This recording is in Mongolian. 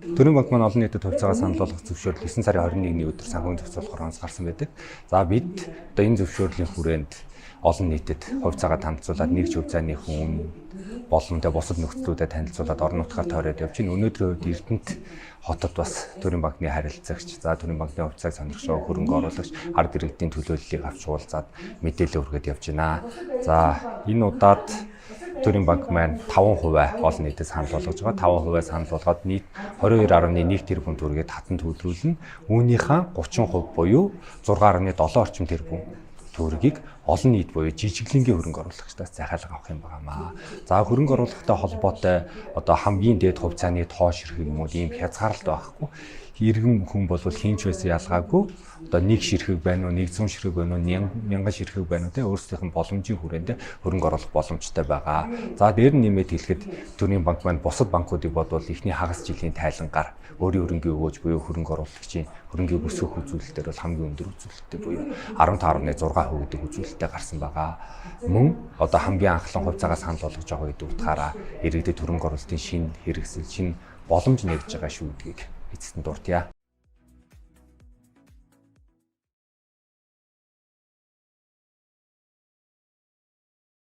Төрийн банк маань олон нийтэд хувьцаагаа санал болгох зөвшөөрөл 9 сарын 21-ний өдөр санхүүгийн зохицуулах хорооноос гарсан байдаг. За, бид одоо энэ зөвшөөрлийн хүрээнд олон нийтэд хувьцаагаа танилцуулаад, нэгж хувьцааны хүн болон тэ бусад нөхцлүүдэд танилцуулаад, орон нутгаар тойроод явж байна. Өнөөдрийн хувьд Эрдэнэт хотод бас Төрийн банкны харилцагч, за, Төрийн банкны хувьцааг сонирхож байгаа хөрөнгө оруулагч, ард иргэдийн төлөөллийг авч уулзаад мэдээлэл хүргээд явж байна. За, энэ удаад Төрийн банк маань 5% олон нийтэд санал болгож байгаа. 5% санал болгоод нийт 22.1 тэрбум төгрөгийг татан төвлөрүүлнэ. Үүнийхээ 30% буюу 6.7 орчим тэрбум төгрөгийг олон нийт буюу жижиглэнгийн хөрөнгө оруулагчдаас захиалга авах юм байна. За, хөрөнгө оруулалттай холбоотой одоо хамгийн дээд хувьцааны тоо ширхэг юм уу, ийм хязгаарлалт байхгүй. Иргэн хүн бол хэн ч байсан ялгаагүй одоо нэг ширхэг байна уу, 100 ширхэг байна уу, 1000 ширхэг байна уу, те, өөрсдийнх нь боломжийн хүрээнд хөрөнгө оруулах боломжтой байгаа. За, дээр нь нэмээд хэлэхэд Төрийн банк маань бусад банкуудыг бодвол эхний хагас жилийн тайлангаар өөрийн хөрөнгийн өгөөж буюу хөрөнгө оруулагчийн хөрөнгийг өсгөх үзүүлэлтээр бол хамгийн өндөр үзүүлэлттэй буюу 15.6% гэдэг үзүүлэлттэй гарсан байгаа. Мөн одоо хамгийн анхлан хувьцаагаа санал болгож байгаа гэдэг утгаараа иргэдэд хөрөнгө оруулалтын шинэ хэрэгсэл, шинэ боломж нэгж байгаа шүү гэдгийг эцэст нь дурдъя.